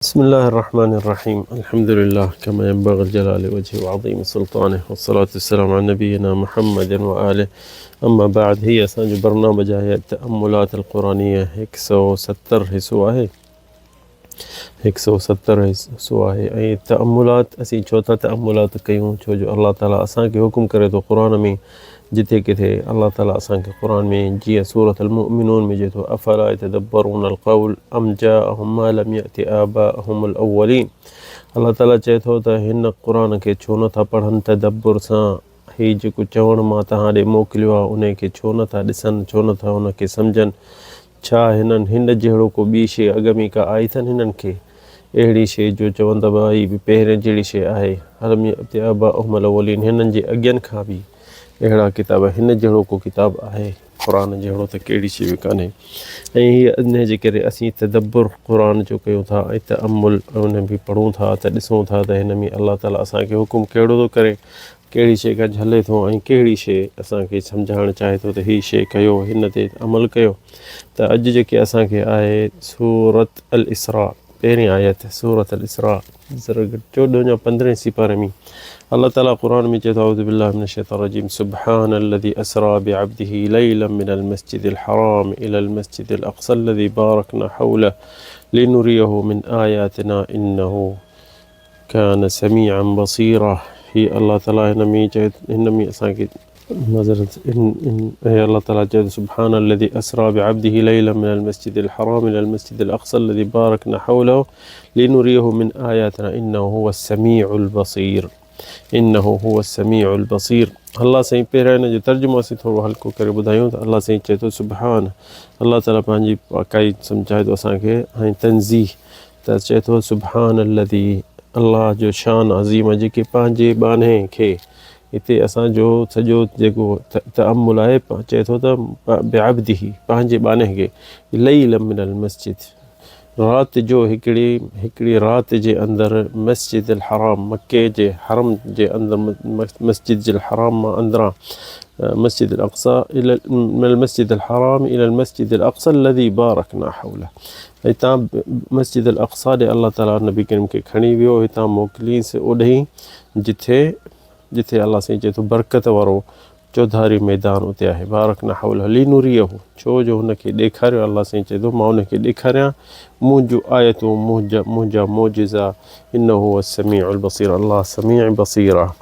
بسم الله الرحمن الرحيم الحمد لله كما ينبغي الجلال وجهه وعظيم سلطانه والصلاة والسلام على نبينا محمد وآله اما بعد هي اسان جو برنامج آهي التأملات القرآنية هڪ سؤ ستر حصو آهي هڪ سؤ ستر حصو آهي ۽ تأملات اسين ڇو ٿا تأملات ڪيون ڇو جو الله تعالي اسان کي حڪم ڪري ٿو قرآن ۾ جتي ڪٿي الله تعالي اسان کي قرآن ۾ جيئن سورة المؤمنون ۾ چئي ٿو افلا يتدبرون القول ام جاءهم ما لم يأت آباءهم الاولين الله تعالي چئي ٿو ته هن قرآن کي ڇو نٿا پڙهن تدبر سان هي جيڪو چوڻ مان توهان ڏي موڪليو آهي ان کي ڇو نٿا ڏسن ڇو نٿا ان کي سمجهن ڇا هنن هن جهڙو ڪو ٻي شيء اڳ ۾ ڪا آئي اٿن هنن کي؟ اهڙي شيء جو چون ته هي به پهرين جهڙي شيء آهي. الم يأت آباؤهم الاولين هنن جي اڳين کان به اهڙا ڪتاب هن جهڙو ڪو ڪتاب آهي؟ قرآن جهڙو ته ڪهڙي شيء به ڪانهي. ۽ هيء انهيء جي ڪري اسين تدبر قرآن جو ڪيون ٿا ۽ تأمل ان به پڙهون ٿا ته ڏسون ٿا ته هن ۾ الله تعاليٰ اسان کي حڪم ڪهڙو ٿو ڪري ڪهڙي شيء کان جهلي ٿو ۽ ڪهڙي شيء اسان کي سمجهائڻ چاهي ٿو ته هي شيء ڪيو هن تي عمل ڪيو ته اڄ جيڪي اسان کي آهي سورت الاسراء پهرين آيت سورت الاسراء ذرا گهٽ 14 يا 15 سيپاري ۾ الله تعالي قرآن ۾ چئي ٿو اعوذ بالله من الشيطان الرجيم سبحان الذي اسرا بعبده ليلا من المسجد الحرام الى المسجد الاقصى الذي باركنا حوله لنريه من آياتنا انه ڪان سميعا بصيرا هي الله تعالي هن ۾ چئي هن ۾ اسان کي معذرت هي الله تعالي چئي ٿو سبحان الذي اسرا بعبده ليلا من المسجد الحرام الى المسجد الاقصى الذي باركنا حوله لنريه من آياتنا انه هو السميع البصير انه هو السميع البصير الله سائين پهريان هن جو ترجمو اسين ٿورو هلڪو ڪري ٻڌايون ته الله سائين چئي ٿو سبحان الله تعالي پنهنجي پاڪائي سمجهائي ٿو اسان کي ۽ تنزيه ته چئي ٿو سبحان الذي الله جو شان عظيم آهي جيڪي پنهنجي ٻانهي کي هتي اسان جو سڄو جيڪو تامل آهي چئي ٿو ته بعبده پنهنجي ٻانهي کي ليلا من المسجد رات جو هڪڙي هڪڙي رات جي اندر مسجد الحرام مڪي جي حرم جي اندر مسجد الحرام مان اندران مسجد الاقصى الى من المسجد الحرام الى المسجد الاقصى الذي باركنا حوله هتان مسجد الاقصيٰ ڏي الله تعاليٰ نبي ڪريم کي کڻي ويو هتان موڪلينس اوڏهين جٿي جٿي الله سائين چئي ٿو برڪت وارو چوڌاري ميدان اتي آهي بارڪنا حوله لنريه ڇو جو هن کي ڏيکاريو الله سائين چئي ٿو مان ان کي ڏيکاريان منهنجون آيتون منهنجا منهنجا معجزا انه هو السميع البصير الله سميع بصير آهي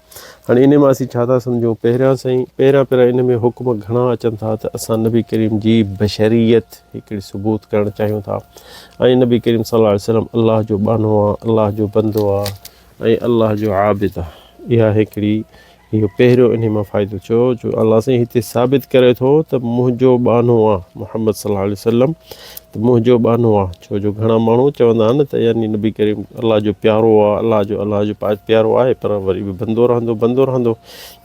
هاڻي انهي مان اسين ڇا ٿا سمجهون؟ پهريان سائين پهريان پهريان ان ۾ حڪم گهڻا اچن ٿا ته اسان نبي ڪريم جي بشريت هڪڙي ثبوت ڪرڻ چاهيون ٿا ۽ نبي ڪريم صلي الله عليه وسلم الله جو ٻانهو آ الله جو بندو آ ۽ الله جو عابد آ اها هڪڙي اهو پهريون انهي مان فائدو ٿيو جو الله سائين هتي ثابت ڪري ٿو ته منهنجو ٻانهو آ محمد صلي الله عليه وسلم ته منهنجو ٻانهو آ ڇو جو گهڻا ماڻهو چوندا آهن ته يعني نبي ڪريم الله جو پيارو آ الله جو الله جو پيارو آهي پر وري به بندو رهندو بندو رهندو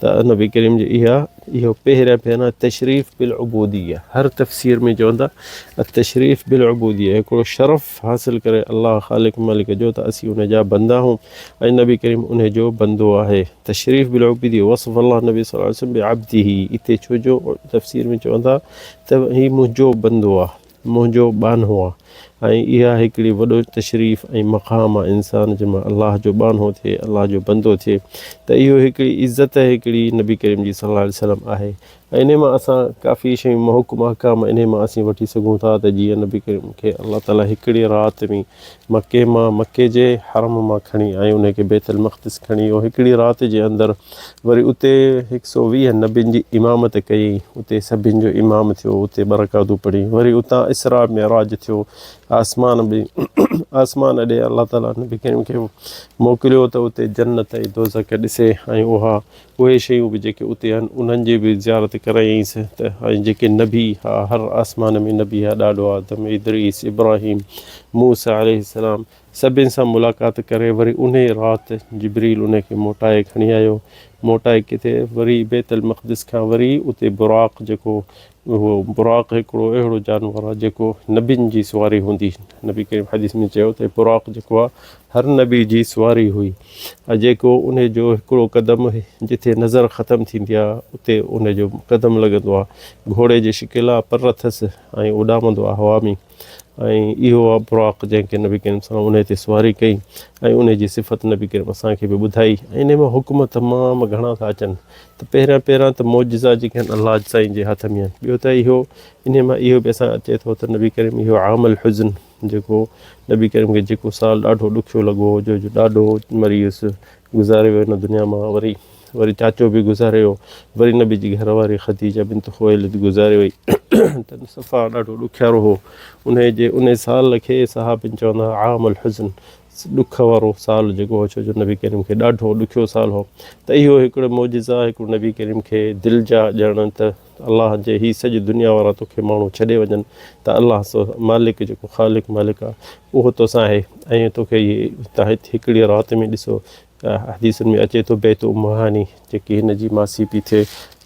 ته نبي ڪريم جي اها اهو پهريان پهريان تشريف بالعبوديه هر تفسير ۾ چوندا التشريف بالعبوديه هڪڙو شرف حاصل ڪري الله خالق مالڪ جو ته اسين ان جا بندا هون ۽ نبي ڪريم ان جو بندو آهي تشريف بالعبوديه وصف الله نبي صلي الله عليه وسلم بعبده اتي ڇو جو تفسير ۾ چوندا ته هي منهنجو بندو آ، منهنجو ٻانهو آ ۽ اها هڪڙي وڏو تشريف ۽ مقام آ انسان جنهن مهل الله جو ٻانهو ٿئي، الله جو بندو ٿئي ته اهو هڪڙي عزت هڪڙي نبي ڪريم جي صلي الله عليه وسلم آهي ۽ انهي مان اسان ڪافي شيون حڪم احڪام انهي مان اسين وٺي سگهون ٿا ته جيئن نبي ڪريم کي الله تعالي هڪڙي رات ۾ مڪي مان مڪي جي حرم مان کڻي ۽ انهي کي بيت المقدس کڻي ويو هڪڙي رات جي اندر وري اتي هڪ سو 20 نبين جي امامت ڪئي اتي سڀن جو امام ٿيو اتي ٻه رڪعتون پڙهي وري اتان اسراء معراج ٿيو آسمان به آسمان ڏي الله تعالي نبي ڪريم کي موڪليو ته اتي جنت ۽ دوزخ ڏسي ۽ اها اهي شيون به جيڪي اتي آهن انهن جي به زيارت ڪرايائينس ته ۽ جيڪي نبي ها هر آسمان ۾ نبي ها ڏاڏو آدم، ادريس، ابراهيم، موسيٰ عليه السلام سڀن سان ملاقات ڪري وري انهي رات جبريل انهي کي موٽائي کڻي آيو موٽائي ڪٿي وري بيت المقدس کان وري اتي براق جيڪو اهو براق هڪڙو اهڙو جانور آهي جيڪو نبين جي سواري هوندي نبي ڪريم حديث ۾ چيو ته براق جيڪو آهي هر نبي جي سواري هئي ۽ جيڪو ان جو هڪڙو قدم جتي نظر ختم ٿيندي آهي اتي ان جو قدم لڳندو آهي گهوڙي جي شڪل آهي پر اٿس ۽ اڏامندو آهي هوا ۾ ۽ اهو آ براق جنهن کي نبي ڪريم صلي الله انهي تي سواري ڪئي ۽ انهي جي صفت نبي ڪريم اسان کي به ٻڌائي ۽ انهي مان حڪم تمام گهڻا ٿا اچن ته پهريان پهريان ته معجزا جيڪي آهن الله سائين جي هٿ ۾ آهن ٻيو ته اهو انهي مان اهو به اسان اچي ٿو ته نبي ڪريم اهو عام الحزن جيڪو نبي ڪريم کي جيڪو سال ڏاڍو ڏکيو لڳو هو جو ڏاڏو مري ويس گذاري ويو هن دنيا مان وري وري چاچو به گذاري ويو وري نبي جي گهر واري خديجه بنت خويلد گذاري وئي ته صفا ڏاڍو ڏکيارو هو انهي جي انهي سال کي صحابين چوندا هئا عام الحزن ڏک وارو سال جيڪو هو ڇو جو نبي ڪريم کي ڏاڍو ڏکيو سال هو ته اهو هڪڙو معجزه هڪڙو نبي ڪريم کي دل جا ڄڻ ته الله جي هي سڄي دنيا وارا توکي ماڻهو ڇڏي وڃن ته الله سو مالڪ جيڪو خالق مالڪ آهي اهو توسان آهي ۽ توکي هڪڙي رات ۾ ڏسو حديثن ۾ اچي ٿو بيت ام هاني جيڪي هن جي ماسي پي ٿئي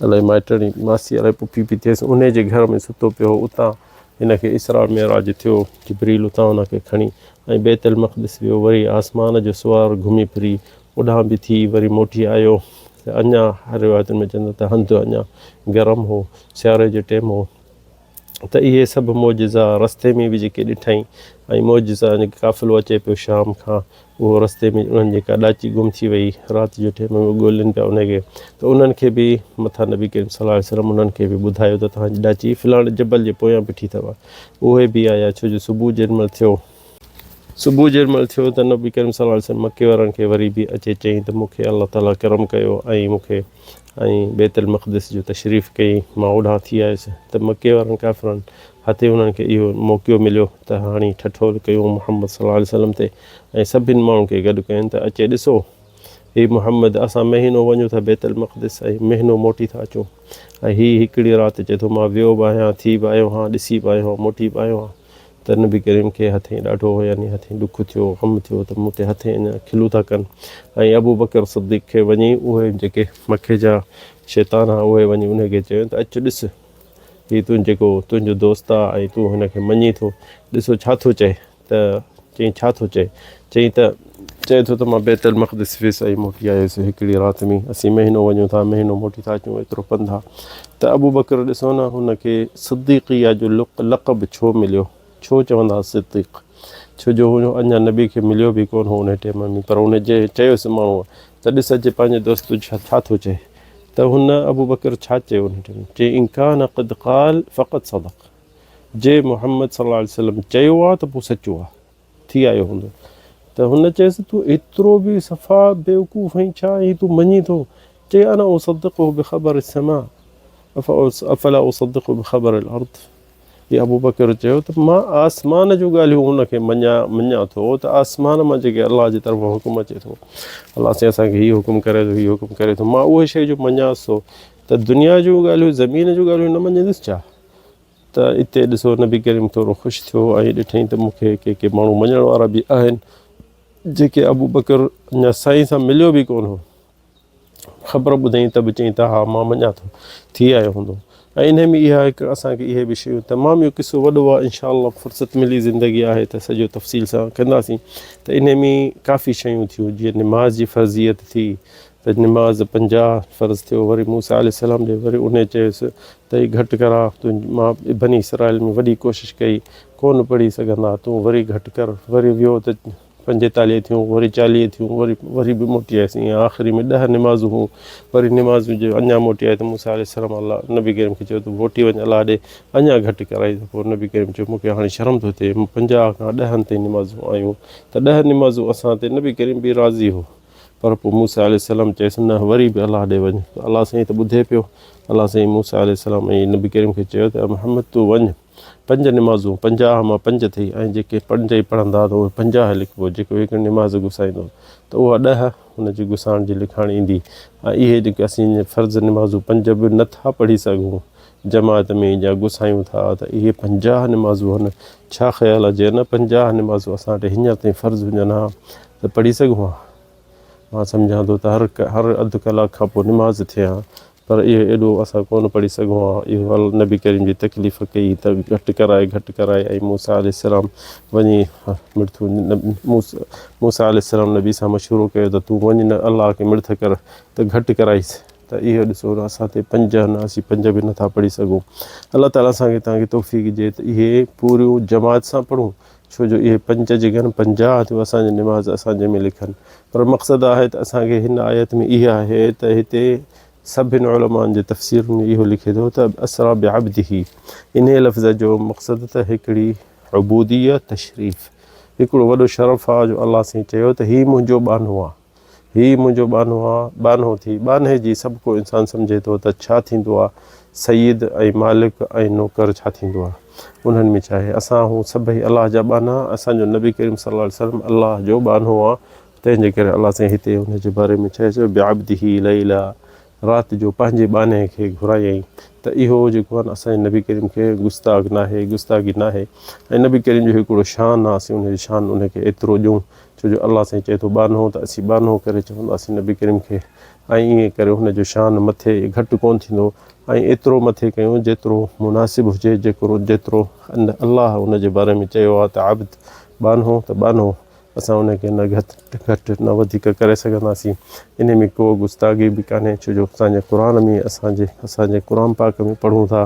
الائي مائٽڻي ماسي الائي پڦي پي ٿئيس انهي جي گهر ۾ ستو پيو هو اتان هن کي اسراء معراج ٿيو جبريل اتان ان کي کڻي ۽ بيت المقدس ويو وري آسمان جو سوار گهمي ڦري اوڏانهن به ٿي وري موٽي آيو ته اڃا روايتن ۾ چون ٿا ته هنڌ اڃا گرم هو سياري جو ٽيم هو ته اهي سڀ معجزا رستي ۾ به جيڪي ڏٺائين ۽ معجزا يعني قافلو اچي پيو شام کان اهو رستي ۾ انهن جي ڪا ڏاچي گم ٿي وئي رات جو ٽيم ۾ ڳولين پيا ان کي ته انهن کي به مٿان نبي ڪريم صلي الله عليه وسلم انهن کي به ٻڌايو ته توهان جي ڏاچي فلاڻي جبل جي پويان بيٺي اٿو اهي به آيا ڇو جو صبح جيڏي مهل ٿيو صبح جيڏي مهل ٿيو ته نبي ڪريم صلي الله عليه وسلم مڪي وارن کي وري به اچي چيائين ته مون کي الله تعاليٰ ڪرم ڪيو ۽ مون کي ۽ بيت المقدس جو تشريف ڪيائين مان اوڏانهن ٿي آيس ته مڪي وارن ڪافرن هٿين انهن کي اهو موقعو مليو ته هاڻي ٺٺول ڪيون محمد صلي الله عليه وسلم تي ۽ سڀني ماڻهن کي گڏ ڪين ته اچي ڏسو هي محمد اسان مهينو وڃون ٿا بيت المقدس ۽ مهينو موٽي ٿا اچون ۽ هي هڪڙي رات چئي ٿو مان ويو به آهيان ٿي به آيو آهيان ڏسي به آيو آهيان موٽي به آيو آهيان ته نبي ڪريم کي هٿين ڏاڍو يعني هٿين ڏک ٿيو، غم ٿيو ته مون تي هٿين اڃا کلون ٿا ڪن ۽ ابوبڪر صديق کي وڃي اهي جيڪي مکي جا شيطان ها اهي وڃي انهي کي چيو ته اچ ڏس هي تون جيڪو تنهنجو دوست آ ۽ تون هن کي مڃين ٿو ڏسو ڇا ٿو چئي ته چيائين ڇا ٿو چئي؟ چيائين ته چئي ٿو ته مان بيت المقدس ويس ۽ موٽي آيس هڪڙي رات ۾ اسين مهينو وڃون ٿا مهينو موٽي ٿا اچون ايترو پنڌ آ ته ابوبڪر ڏسو نه هن کي صديقيه جو لقب ڇو مليو ڇو چوندا صديق ڇو جو هو اڃا نبي کي مليو به ڪونه هو ان ٽيم ۾ پر ان جي چيوس ماڻهوء ته ڏس اچي پنهنجي دوست ڇا ٿو چئي ته هن ابوبڪر ڇا چيو ان ٽيم چي ان ڪان قد قال فقد صدق جي محمد صلي الله عليه وسلم چيو آ ته پوء سچو آ، ٿي آيو هوندو. ته هن چيس تون ايترو به صفا بيوقوف آهين ڇا ۽ تون مڃين ٿو؟ چي انا اصدقه بخبر السماء افلا اصدقه بخبر الارض هي ابوبڪر چيو ته مان آسمان جون ڳالهيون هن کي مڃان مڃان ٿو ته آسمان مان جيڪي الله جي طرفان حڪم اچي ٿو الله سائين اسان کي هي حڪم ڪري ٿو هي حڪم ڪري ٿو مان اهي شيء جو مڃانس ٿو ته دنيا جون ڳالهيون زمين جون ڳالهيون نه مڃيندس ڇا؟ ته اتي ڏسو نبي ڪريم ٿورو خوش ٿيو ۽ ڏٺائين ته مون کي ڪي ڪي ماڻهو مڃڻ وارا به آهن جيڪي ابوبڪر اڃا سائين سان مليو به ڪونه هو خبر ٻڌائين ته به چيائين ته ها مان مڃان ٿو ٿي آيو هوندو ۽ انهي ۾ اها هڪ اسان کي اهي به شيون تمام اهو قصو وڏو آهي انشاء الله فرصت ملي زندگي آهي ته سڄو تفصيل سان ڪنداسين ته انهي ۾ ڪافي شيون ٿيون جيئن نماز جي فرضيت ٿي ته نماز 50 فرض ٿيو وري موسيٰ عليه السلام ڏي وري انهي چيس ته هي گهٽ ڪراء تون مان بني اسرائيل ۾ وڏي ڪوشش ڪئي ڪونه پڙهي سگهندا تون وري گهٽ ڪر وري ويو ته 45 ٿيون وري 40 ٿيون وري وري به موٽي آيس ائين آخري ۾ 10 نمازون هون وري نمازون جي اڃا موٽي آيا ته موسيٰ عليه السلام الله نبي ڪريم کي چيو ته موٽي وڃ الله ڏي اڃا گهٽ ڪرائي ته پوء نبي ڪريم چيو مون کي هاڻي شرم ٿو ٿئي 50 کان 10 تائين نمازون آيون ته 10 نمازون اسان تي نبي ڪريم به راضي هو پر پوء موسيٰ عليه السلام چيس، نه وري به الله ڏي وڃ. ته الله سائين ته ٻڌي پيو. الله سائين موسيٰ عليه السلام ۽ نبي ڪريم کي چيو ته اي محمد تون وڃ پنج نمازون 50 مان پنج ٿئي ۽ جيڪي پنج ئي پڙهندا ته اهي 50 لکبو جيڪو هڪ نماز گسائيندو ته اها 10 هن جي گسائڻ جي لکاڻ ايندي ۽ اهي جيڪي اسين فرض نمازون پنج به نه ٿا پڙهي سگهون جماعت ۾ يا گسايون ٿا ته اهي 50 نمازون هن ڇا خيال آهي جي نه 50 نمازون اسان وٽ هينئر تائين فرض هجن ها ته پڙهي سگهون ها؟ مان سمجهان ٿو ته هر هر اڌ ڪلاڪ کان پوء نماز ٿئي ها پر اهو ايڏو اسان ڪونه پڙهي سگهون ها. اهو نبي ڪريم جي تڪليف ڪئي ته گهٽ ڪرائي گهٽ ڪرائي ۽ موسيٰ عليه السلام وڃي مڙٿو موسيٰ عليه السلام نبي سان مشورو ڪيو ته تون وڃ نه الله کي مڙٿ ڪر ته گهٽ ڪرائيس. ته اهو ڏسو نه اسان تي پنج آهن اسين پنج به نٿا پڙهي سگهون. الله تعالي اسان کي توهان کي توفيق ڏي ته اهي پوريون جماعت سان پڙهون ڇو جو اهي پنج جيڪي آهن 50 ٿيون اسان جي نماز اسان جي ۾ لکن پر مقصد آهي ته اسان کي هن آيت ۾ اها آهي ته هتي سڀن علمائن جي تفسيرن ۾ اهو لکي ٿو ته اسرا بعبده انهي لفظ جو مقصد ته هڪڙي عبوديه تشريف هڪڙو وڏو شرف آهي جو الله سائين چيو ته هي منهنجو ٻانهو آهي هي منهنجو ٻانهو آ، ٻانهو ٿي، ٻانهي جي سڀ ڪو انسان سمجهي ٿو ته ڇا ٿيندو آ، سيد ۽ مالڪ ۽ نوڪر ڇا ٿيندو آ، انهن ۾ ڇا آهي، اسان هون سڀئي الله جا ٻانها، اسان جو نبي ڪريم صلي الله عليه وسلم الله جو ٻانهو آ، تنهن جي ڪري الله سائين هتي ان جي باري ۾ چئي ٿو بعبده ليلا رات جو پنهنجي ٻانهي کي گهرايائين ته اهو جيڪو آهي نه اسان جي نبي ڪريم کي گستاخ ناهي، گستاخي ناهي ۽ نبي ڪريم جو هڪڙو شان آ، اسين ان جي شان ان کي ايترو ڏيون ڇو جو الله سائين چئي ٿو ٻانهو ته اسين ٻانهو ڪري چونداسين نبي ڪريم کي ۽ ائين ڪري هن جو شان مٿي گهٽ ڪونه ٿيندو ۽ ايترو مٿي ڪيون جيترو مناسب هجي جيڪرو جيترو الله ان جي باري ۾ چيو آهي ته عبد ٻانهو ته ٻانهو اسان ان کي نه گهٽ گهٽ نه وڌيڪ ڪري سگهنداسين ان ۾ ڪو گستاخي به ڪانهي ڇو جو اسان جي قرآن ۾ اسان جي اسان جي قرآن پاڪ ۾ پڙهون ٿا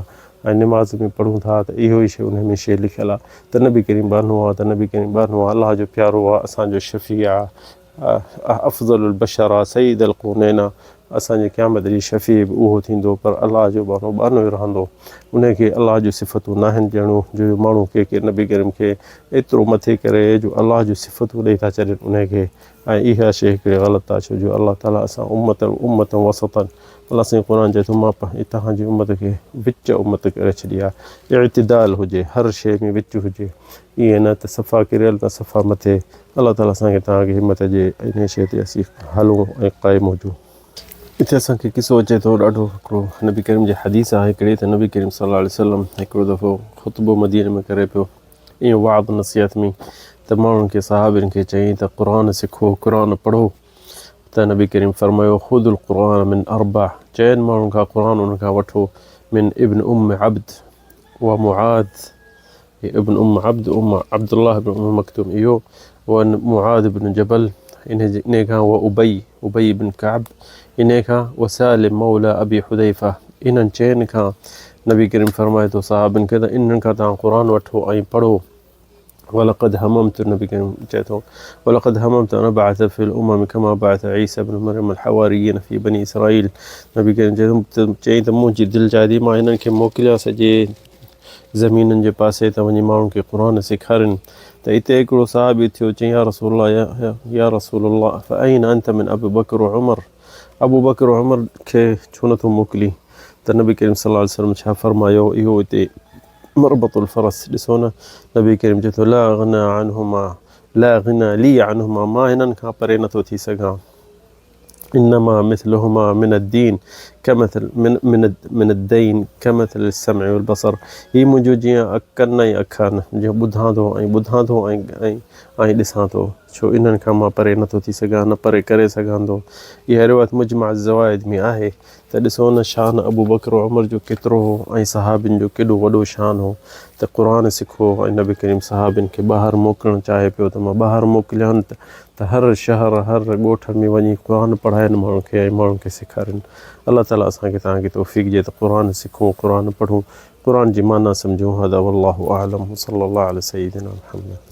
۽ نماز ۾ پڙهون ٿا ته اهو ئي شيء انهي ۾ شيء لکيل آهي ته نبي ڪريم ٻانهو آهي ته نبي ڪريم ٻانهو آهي الله جو پيارو آهي اسان جو شفيع آهي افضل البشر آهي سيد الڪونين آهي اسان جي قيامت ڏينهن شفيع به اهو ٿيندو پر الله جو ٻانهو ٻانهو ئي رهندو انهي کي الله جون صفتون ناهن ڏيڻون جو ماڻهو ڪي ڪي نبي ڪريم کي ايترو مٿي ڪري جو الله جون صفتون ڏئي ٿا ڇڏين انهي کي ۽ اها شيء هڪڙي غلط آهي ڇو جو الله تعالي اسان امت امة وسطا الله سائين قرآن چئي ٿو مان توهان جي امت کي وچ امت ڪري ڇڏي آهي اعتدال هجي هر شيء ۾ وچ هجي ائين نه ته صفا ڪريل نه صفا مٿي الله تعالي اسان کي توهان کي همت ڏي انهي شيء تي اسين هلون ۽ قائم هجون. اتي اسان کي قصو اچي ٿو ڏاڍو هڪڙو نبي ڪريم جي حديث آهي هڪڙي ته نبي ڪريم صلي الله عليه وسلم هڪڙو دفعو خطبو مديني ۾ ڪري پيو ايئن وعظ نصيحت ۾ ته ماڻهن کي صحابين کي چيائين ته قرآن سکو قرآن پڙهو ته نبي ڪريم فرمايو خذ القرآن من اربع چئن ماڻهن کان قرآن انهن کان وٺو من ابن ام عبد و معاذ ابن ام عبد ام عبد الله بن ام مڪتوم اهو و معاذ بن جبل انهي کان و ابي ابي بن ڪعب انهي کان و سالم مولى ابي حذيفه انهن چئن کان نبي ڪريم فرمائي ٿو صحابين کي ته انهن کان توهان قرآن وٺو ۽ پڙهو ولقد هممت نبي ڪريم چئي ٿو ولقد هممت ان ابعث في الامم كما بعث عيسى بن مريم الحواريين في بني اسرائيل نبي ڪريم چئي ٿو چئي ته منهنجي دل چاهي ٿي مان هنن کي موڪليان سڄي زمينن جي پاسي ته وڃي ماڻهن کي قرآن سيکارين ته اتي هڪڙو صحابي اٿيو چيائين يا رسول الله يا رسول الله فاين انت من ابي بڪر وعمر ابو بڪر وعمر کي ڇو نٿو موڪلين ته نبي ڪريم صلي الله عليه وسلم ڇا فرمايو اهو اتي مربط الفرس ڏسو نه نبي ڪريم چئي ٿو لا غنا عنهما لا غنا لي عنهما مان هنن کان پري نٿو ٿي سگهان انما مثلهما من الدين كمثل من من من الدين كمثل السمع والبصر هي منهنجو جيئن ڪن ۽ اک آهن جيئن ٻڌان ٿو ۽ ٻڌان ٿو ۽ ۽ ۽ ڏسان ٿو ڇو انهن کان مان پري نٿو ٿي سگهان نه پري ڪري سگهان ٿو اها روايت مجمع الزوائد ۾ آهي ته ڏسو نه شان ابوبڪر و عمر جو ڪيترو هو ۽ صحابين جو ڪيڏو وڏو شان هو ته قرآن سکو ۽ نبي ڪريم صحابين کي ٻاهر موڪلڻ چاهي پيو ته مان ٻاهر موڪليان ته هر شهر هر ڳوٺ ۾ وڃي قرآن پڙهائين ماڻهن کي ۽ ماڻهن کي سيکارين الله تعالي اسان کي توهان کي توفيق ڏي ته قرآن سکون قرآن پڙهون قرآن جي معنيٰ سمجهون هذا والله اعلم وصلي الله علي سيدنا محمد.